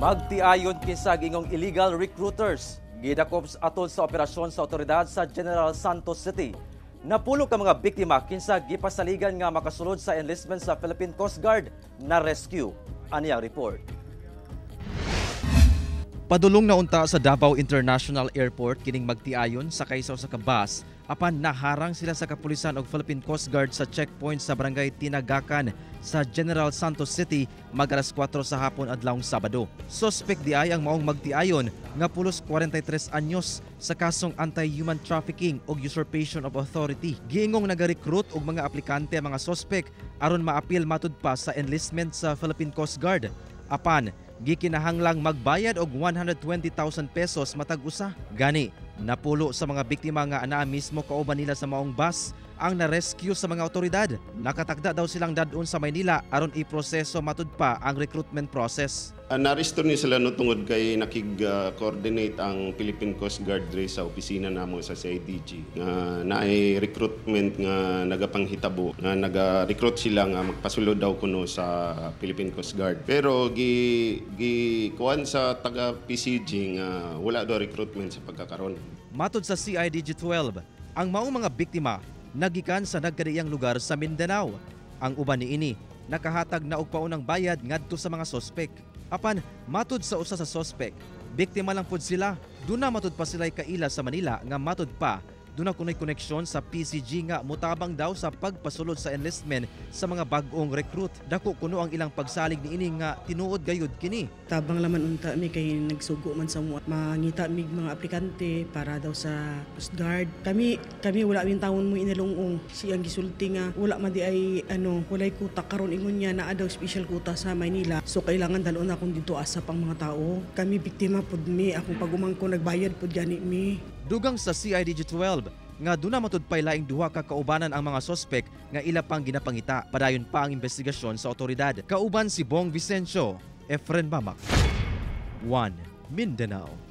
Magtiayon kinsa giingong illegal recruiters gidakop atol sa operasyon sa otoridad sa General Santos City. Napulo ka mga biktima kinsa gipasaligan nga makasulod sa enlistment sa Philippine Coast Guard na rescue. Ani ang report. Padulong na unta sa Davao International Airport kining magtiayon sakay sa usa ka bus, apan naharang sila sa kapulisan og Philippine Coast Guard sa checkpoint sa Barangay Tinagacan sa General Santos City mag alas 4 sa hapon adlawng Sabado. Suspect di ay ang maong magtiayon nga pulos 43 anyos sa kasong anti-human trafficking ug usurpation of authority. Giingong naga-recruit og mga aplikante ang mga suspect aron maapil matud pa sa enlistment sa Philippine Coast Guard. Apan gikinahanglang magbayad og 120,000 pesos matag usa. Gani, napulo sa mga biktima nga anaa mismo kauban nila sa maong bus ang na-rescue sa mga otoridad. Nakatakda daw silang dadon sa Maynila aron iproseso matud pa ang recruitment process. Naresto ni sila no tungod kay nakig-coordinate ang Philippine Coast Guard diri sa opisina namo sa CIDG nga naay recruitment nga nagapanghitabo nga naga-recruit sila nga magpasulod daw kuno sa Philippine Coast Guard. Pero gi gi kuan sa taga PCG nga wala daw recruitment sa pagkakaron. Matod sa CIDG 12, ang maong mga biktima nagikan sa nagkadaiyang lugar sa Mindanao. Ang uban niini nakahatag na og paunang bayad ngadto sa mga sospek. Apan matud sa usa sa sospek, biktima lang pud sila. Duna matud pa sila'y kaila sa Manila nga matud pa duna kunoy koneksyon sa PCG nga mutabang daw sa pagpasulod sa enlistment sa mga bag-ong recruit. Dako kuno ang ilang pagsalig niini nga tinuod gayud kini. Tabang laman unta mi kay nagsugo man sa mo. Mangita mig mga aplikante para daw sa Coast Guard. Kami kami wala min tawon mo inalungong. Siyang gisulti nga wala man di ay ano, walay kuta karon, ingon niya naa daw special quota sa Maynila. So kailangan dalon akong dito asa pang mga tao. Kami biktima pud mi, akong pag-umangko nagbayad pud gani mi. Dugang sa CIDG 12 nga duna matud pay laing duha ka kaubanan ang mga sospek nga ila pang ginapangita. Padayon pa ang investigasyon sa otoridad. Kauban si Bong Vicencio, Efren Mamak. 1 Mindanao.